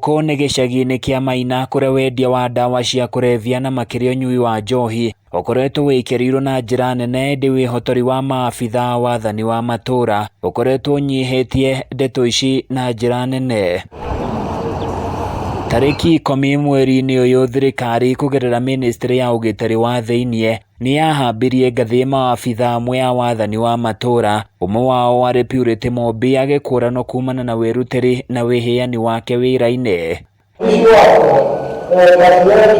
Gũkũ nĩ gĩcagi-inĩ kĩa Maina kũrĩa wendia wa ndawa cia kũrebia na makĩria ũnyui wa njohi ũkoretwo wĩkĩrĩirwo na njĩra nene ĩndĩ wĩhotori wa maabitha a wathani wa matũra ũkoretwo ũnyihĩtie ndeto ici na njĩra nene. Tarĩki 10 mweri-inĩ ũyũ thirikari kũgerera ministry ya ũgitĩri wa thĩiniĩ nĩ yahambirie ngathĩ maabitha amwe a wathani wa matũra, ũmwe wao arĩ Purity Mumbi agĩkũranwo kumana na wĩrutĩri na wĩheani wake wĩra-inĩ.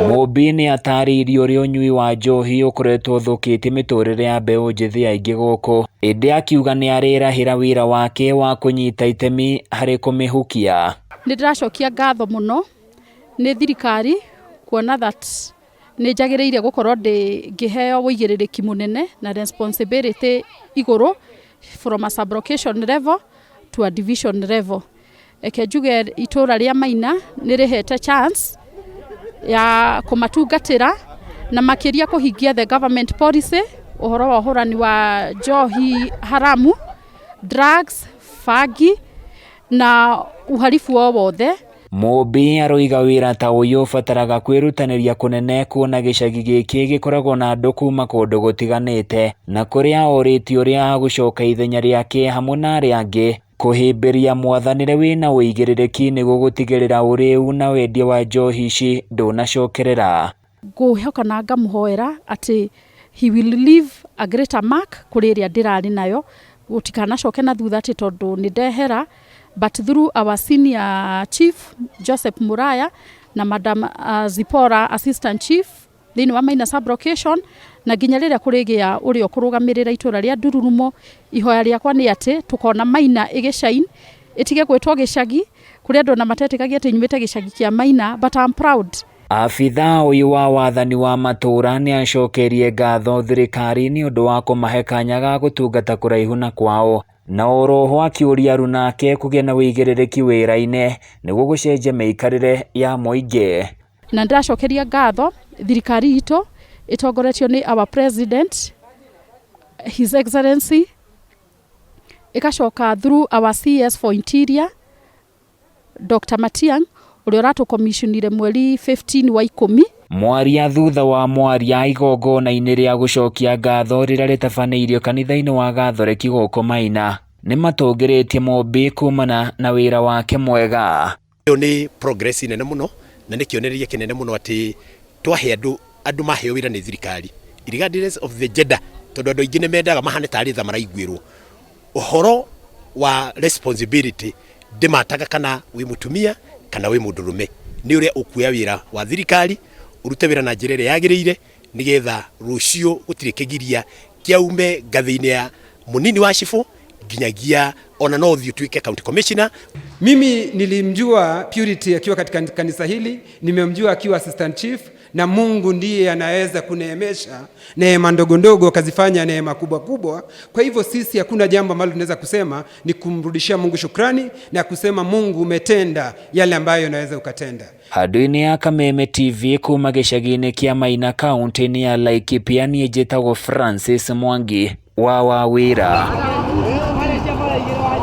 Mumbi nĩ atarĩirie ũrĩa ũnyui wa njohi ũkoretwo ũthũkĩtie mĩtũrĩre ya mbeũ njĩthĩ aingĩ gũkũ, ĩndĩ akiuga nĩ arĩrahĩra wĩra wake wa kũnyita itemi harĩ kũmĩhukia. Nĩ ndĩracokia ngatho mũno nĩ thirikari kuona that nĩ njagĩrĩire gũkorwo ndĩ ngĩheo ũigĩrĩrĩki mũnene na responsibility igũrũ from a sub-location level to a division level. Reke njuge itũra rĩa Maina nĩ rĩhete chance ya kũmatungatĩra na makĩria kũhingia the government policy ũhoro wa ũhũrani wa njohi haramu, drugs, bangi na uhalifu o wothe. Mumbi aroiga wĩra ta ũyũ ũbataraga kwĩrutanĩria kũnene kuona gĩcagi gĩkĩ gĩkoragwo na andũ kuma kũndũ gũtiganĩte na kũrĩa orĩtio ũrĩa agũcoka ithenya rĩake hamwe na arĩa angĩ kũhĩmbĩria mwathanĩre wĩna ũigĩrĩrĩki nĩguo gũtigĩrĩra ũrĩu na wendia wa njohi ici ndũnacokerera. Ngũĩhoka na ngamũhoera atĩ he will leave a greater mark kũrĩ ĩrĩa ndĩrarĩ nayo, gũtikanacoke na thutha atĩ tondũ nĩ ndehera, but through our senior chief Joseph Muraya na Madam Zipporah assistant chief thĩinĩ wa Maina sub-location, na nginya rĩrĩa kũrĩgĩa ũrĩa ũkũrũgamĩrĩra itũra rĩa Ndururumo, ihoya rĩakwa nĩ atĩ tũkona Maina ĩgĩshine, ĩtige gwĩtwo gĩcagi, kũrĩa andũ ona matetĩkagia atĩ nyumĩte gĩcagi kĩa Maina, but I'm proud. Abithaa ũyũ wa wathani wa matũra nĩ acokeirie ngatho thirikari nĩ ũndũ wa kũmahe kanya ga gũtungata kũraihu na kwao, na oroho akĩũria aruna ake kũgĩa na ũigĩrĩrĩki wĩra-inĩ nĩguo gũcenjia mĩikarĩre ya mũingĩ. Na ndĩracokeria ngatho thirikari itũ ĩtongoretio nĩ our president His Excellency, ĩgacoka through our CS for Interior Dr. Matiang ũrĩa ũratũcommissionire mweri 15 wa 10. Mwaria thutha wa mwaria igongona-inĩ rĩa gũcokia ngatho rĩrĩa rĩtabanĩirio kanitha-inĩ wa Gathoreki gũkũ Maina nĩ matũngĩrĩtie Mumbi kumana na wĩra wake mwega. Ĩyo nĩ progress nene mũno na nĩ kĩonereria kĩnene mũno atĩ twahe andũ andũ maheo wĩra nĩ thirikari regardless of the gender, tondũ andũ aingĩ nĩ mendaga mahane tarĩ tha maraiguĩrwo. Ũhoro wa responsibility ndĩmataga kana wĩ mũtumia kana wĩ mũndũrũme, nĩ ũrĩa ũkuoya wĩra wa thirikari ũrute wĩra na njĩra ĩrĩa yagĩrĩire nĩgetha rũciũ gũtirĩ kĩgiria kĩa ume ngathĩ-inĩ ya mũnini wa cibũ nginyagia ona no ũthiĩ ũtuĩke county commissioner. Mimi nilimjua Purity akiwa katika kanisa hili, nimemjua akiwa assistant chief, na Mungu ndiye anaweza kuneemesha neema ndogo ndogo akazifanya neema kubwa kubwa. Kwa hivyo sisi hakuna jambo ambalo tunaweza kusema ni kumrudishia Mungu shukrani na kusema Mungu umetenda yale ambayo unaweza ukatenda. Handũ-inĩ ya Kameme TV kuma gĩcagi-inĩ kĩa Maina kaunti-inĩ ya Laikipia, niĩ njĩtagwo Francis Mwangi wa Wawĩra.